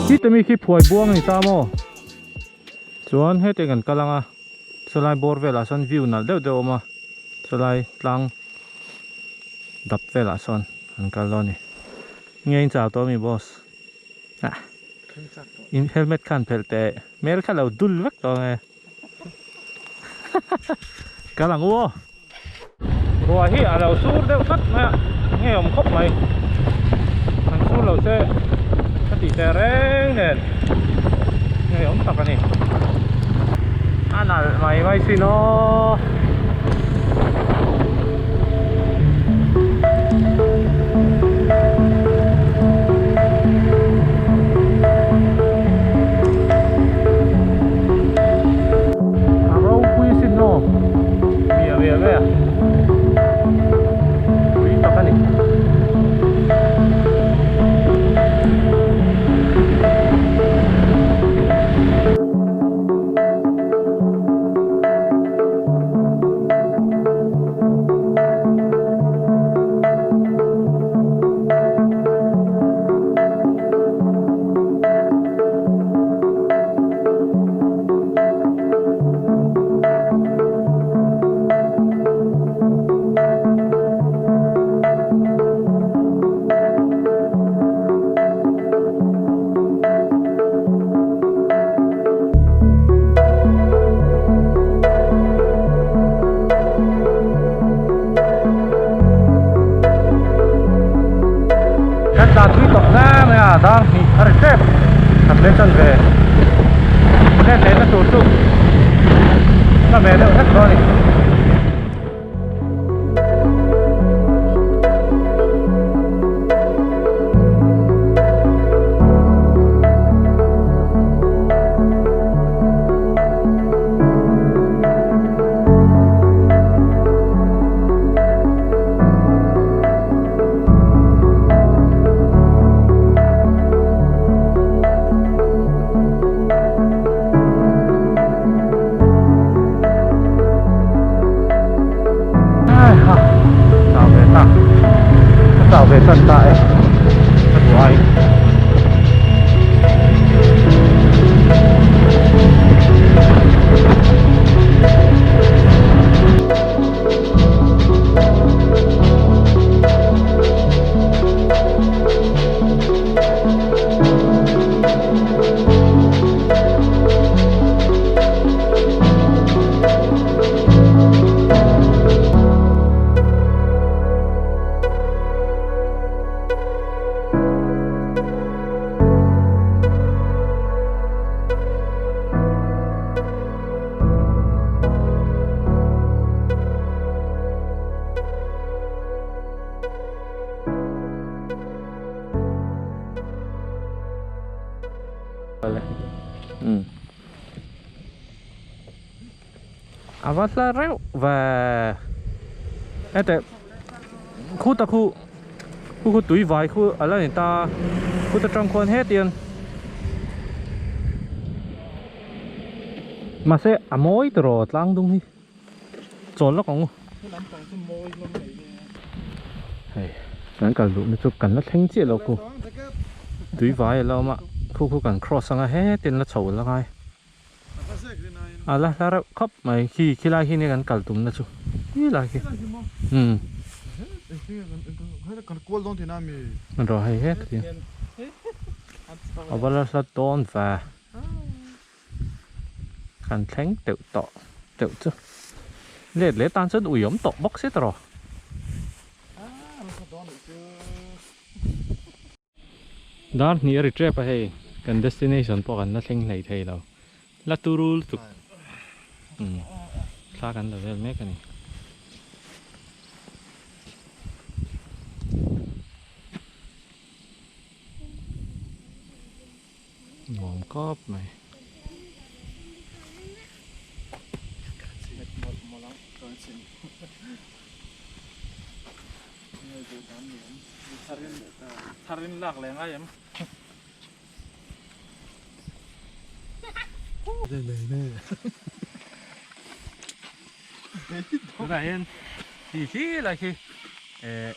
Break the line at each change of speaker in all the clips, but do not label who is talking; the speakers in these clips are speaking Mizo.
Khi te mi khi phuai buang a ni ta maw? Chuan heti kan kal ang a, sawlai bawr velah sawn view nalh deuh deuh a awm a, sawlai tlang dap velah sawn an kal dawn a ni. Nge in chau tawh a mi boss? Ah in helmet khan phelh teh hmel kha lo dul vek tawh ang e. Kal ang u aw. Ruah hi a lo sur deuh tlat mai a, nge awm khawp mai. Han sur lo se ka tih teh reng nen nge awm tak a ni. A nalh mai mai sin aw. A ropui sin aw miah miah mai a pui tak a ni. Kan tlan thui tawh hle mai a dar hnih a ri tep khat leh chan ve let lehna tur chu la ve deuh hlek dawn a ni. Chau ve ta ka chau ve tan ta e ka duh ai. A va hla reuh ve hete khuta khu khu khu tui vai khu a la ni ta khuta tang khuan hetiang mahse a mawi tawh tlang dung hi. Chawl lawk ang u. Hei kan kal duhna chu kan la thleng chiah lo khu. Tui vai a la awm a, khu khu kan cross anga hetin la chho la ngai. A la hla reuh khawp mai khi khilai khi nia kan kal tumna chu khilai khi. Umm. Rawh hei heti. A va la hla dawn ve. Kan thleng teuh tawh teuh chu let leh tan chuan ui awm tawh bawk si tawh rawh. Dar hnih a ri tep a hei kan destination pawh kan la thleng hlei thei lo la turul tuk umm thla kan la vel mek a ni. Nuam kawp mai.
Tharin lak leh ngai em.
Tunah hian khi khi lai khi eh.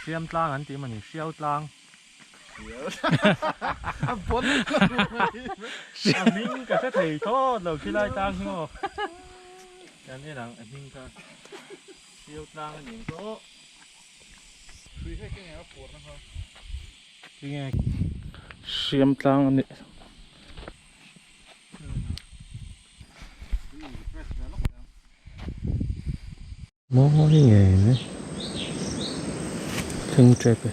Hriam tlang an tih mawni hriau tlang.
A bon
A hming ka hre thei thlawt lo khilai tlang hi maw. Kan en ang a hming kha hriau tlang a ni ang chu aw.
Hrui hei ke nge a puar na kha.
Tinge.
Hriam tlang a nih.
Mawi ngei mai thleng tep e.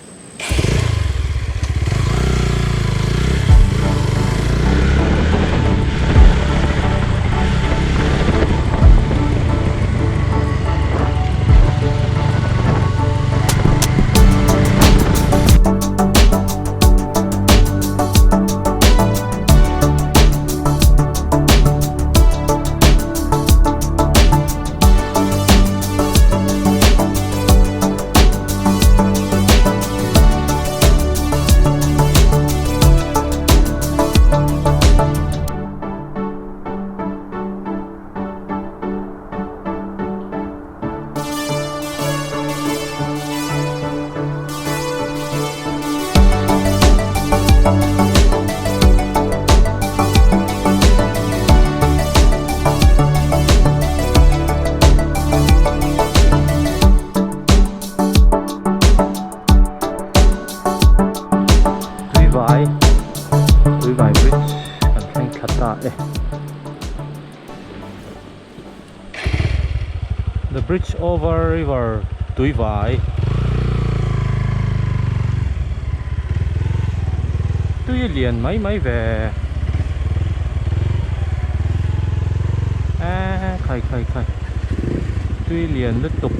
Tuivai Tuivai bridge kan thleng thla ta e. The bridge over river Tuivai Tui lian mai mai ve Eee khai khai khai Tui lian lutuk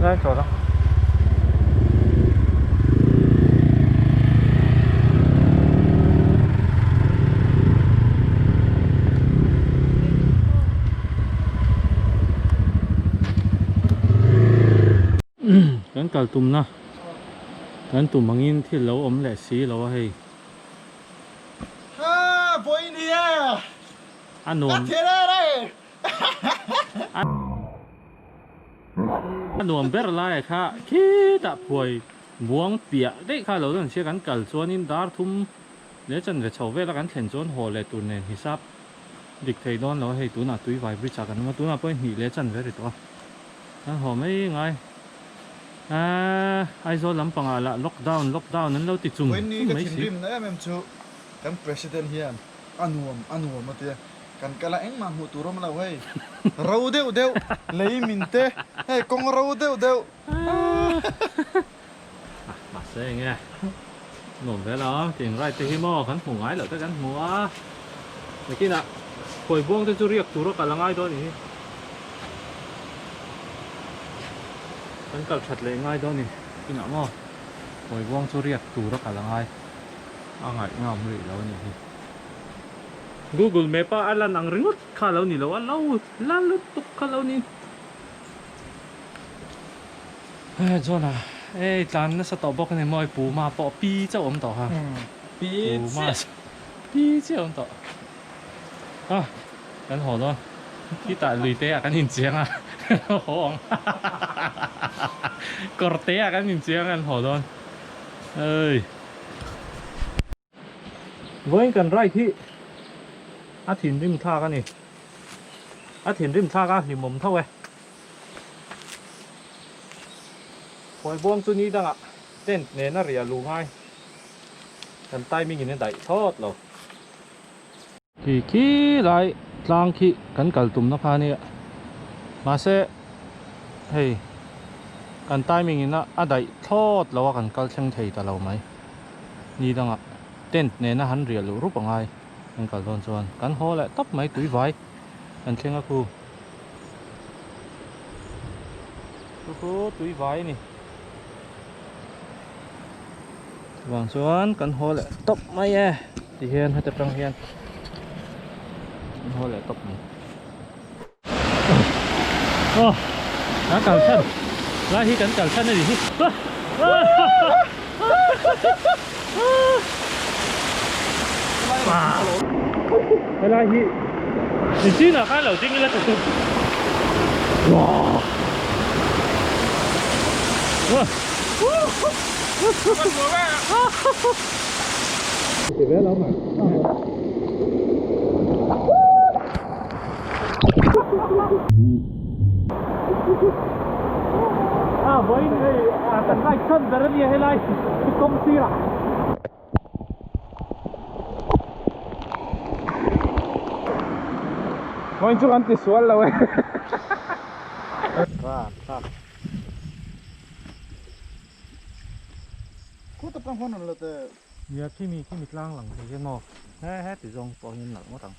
Lai tawh la. Kan kal tumna kan tum angin thil lo awm leh si lo a hei.
Ha vawiin hi e!
A nuam.
Ka thil e rei!
A nuam ber lai kha khitah phuai buang piah daih kha lo lan sia kan kal chuanin dar thum leh chanve chho vela kan thlen chuan haw leh tur nen hisap dik thei dawn lo a hei tunah tuivai bridge ah kan awm a tunah pawhin hnih leh chanve ri tawh a kan haw mai ngai aaa Aizawl lampangah lah lockdown lockdown an lo ti chung
Vawiin ni
chung
ka
mai si.
thinrim na em em chu kan president hian A nuam, a nuam a tia. Kan kal a engmah hmuh tur awm lo hei. Ro deuh deuh, lei min te, hei kawng ro deuh deuh.
Mahse eng nge nuam ve lo, tiang ride te hi maw kan hmu ngai loh te kan hmu a. Nakinah khawi buang te chu riak tur a kal a ngai dawn a ni. Kan kal that leh ngai dawn a ni. Nakinah maw khawi buang chu riak tur a kal a ngai. A ngaihna awm rih lo a nih hi. Google Map a a lan ang ringawt kha lo ni lo a, lo la lutuk kha lo ni. Hei John a, hei tlan nasa tawh bawk a ni maw, Puma pawh pi chauh awm tawh kha.
Pi
chiah. Pi chiah awm tawh. A, kan haw dawn. Khitah lui te ah kan inchiang a, haw ang. Kawr te ah kan inchiang a kan haw dawn. Oi. Vawiin kan ride hi a thinrim thlak a ni. A thinrim thlak a hlimawm tho e. Khawi buang chu ni dangah tent nena riah luh ngai kan timing in a daih thlawt lo. Khi khi lai tlang khi kan kal tumna kha ania mahse hei kan timing in a daih thlawt lo a kan kal thleng thei ta lo mai ni dangah tent nena han riah luh rup angai kan kal dawn chuan kan haw leh tawp mai tui vai kan thleng a khu chu chu tui vai a ni chuvang chuan kan haw leh tawp mai e. Ti hian heta tang hian an haw leh tawp mai. Aw kan kal chhan lai hi kan kal chhan a ni hi.
Lai
Helai hi nichinah khan lo ding ila ta chu. A vawiin hei kan like chhan ber a nia helai kawng sirah.
Vawiin chu kan ti sual lo e.
Khuta pang huan an la te.
Nia khimi khimi tlang lang thei hian maw he he ti zawng pawh hian nalh ngawt ang.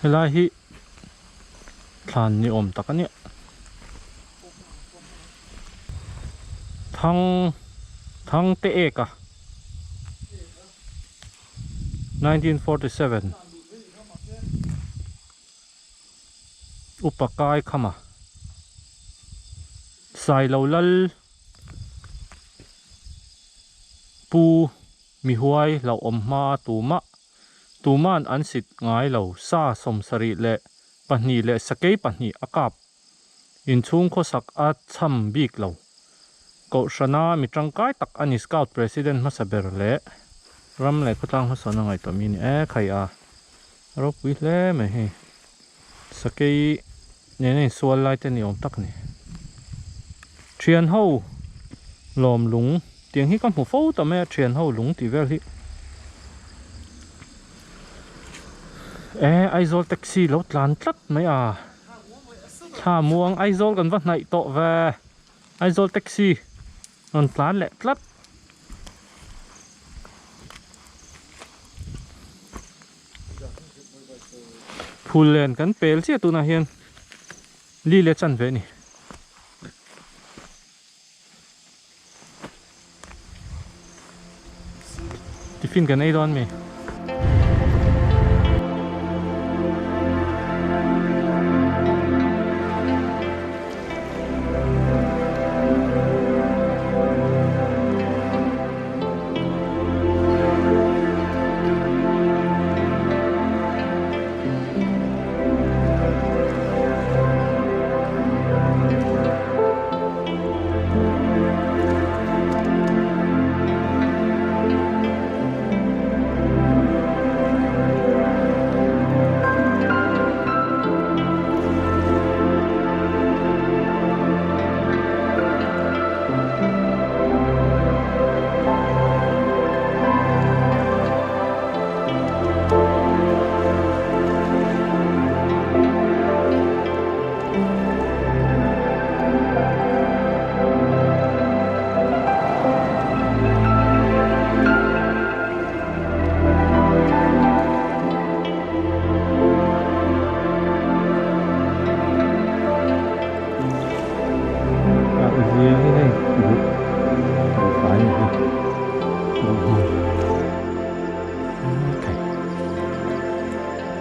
Helai hi thlan ni awm tak a nia thang thang te ek a. 1947 Upa kai khama Sailo lal Pu Mihuai hlauhawm hma tumah tuman an sit ngai lo sa 72 leh sakei pahnih a kap Inchhung khawsak a chham bik lo. Kohhrana mi tangkai tak a ni Scout President hmasa ber leh ram leh khawtlang hmasawn a ngaihtuah mi a ni e khai a ropui hle mai hei. Sakei nena insual lai te ni awm tak a ni. Thian ho lawm lung tiang hi ka hmu fo ta mai a thian ho lung tih vel hi. E Aizawl taxi lo tlan tlat mai a. Thla muang Aizawl kan va hnaih tawh ve. Aizawl taxi rawn tlan leh tlat. Phul len kan pel chiah tunah hian li leh chan ve a ni. Tiffin kan ei dawn mi.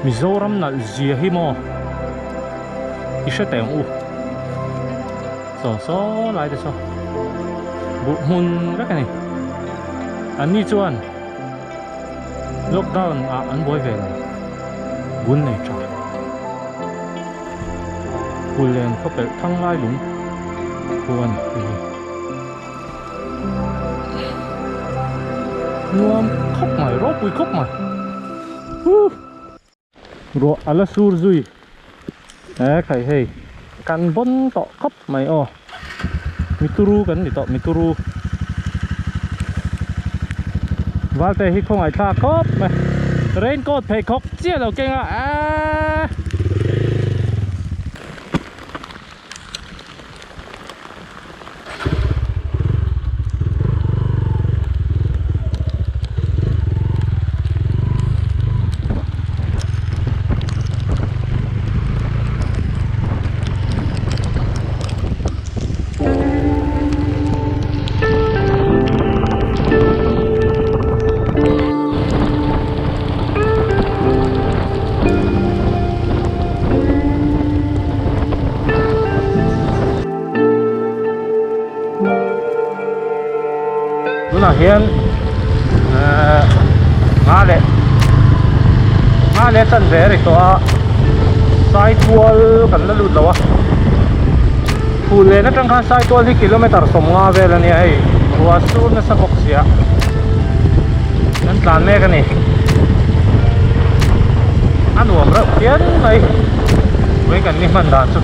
Mizoram nalh zia hi maw i hre teh ang u saw saw lai te saw buh hmun vek a ni an ni chuan lockdown ah an buai ve lo bun nei tha. Phullen khawpelh thang lai lung khu a ni hei hi. Nuam khawp mai ropui khawp mai huh. Ruah a la sur zui he khai hei kan bawn tawh khawp mai aw mituru kan ni tawh mituru valte hi khawngaih thlak khawp mai raincoat pheikhawk chiah lo keng a aaa. Tunah hian ehh nga leh nga leh chanve a ri tawh a saitual kan la lut lo a phul len atang khan saitual hi kilometer sawmnga vel a nia hei ruah sur nasa bawk sia kan tlan mek a ni a nuam reuh phian mai ui kan ni hman dan chu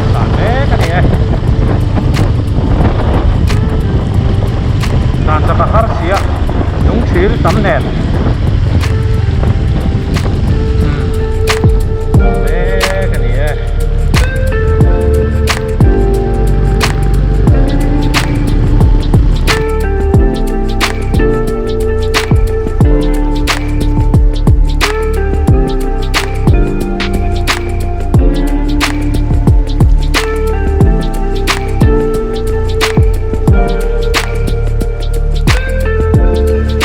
tlan mek a ni e tlan chak a har si a lung thil tam nen.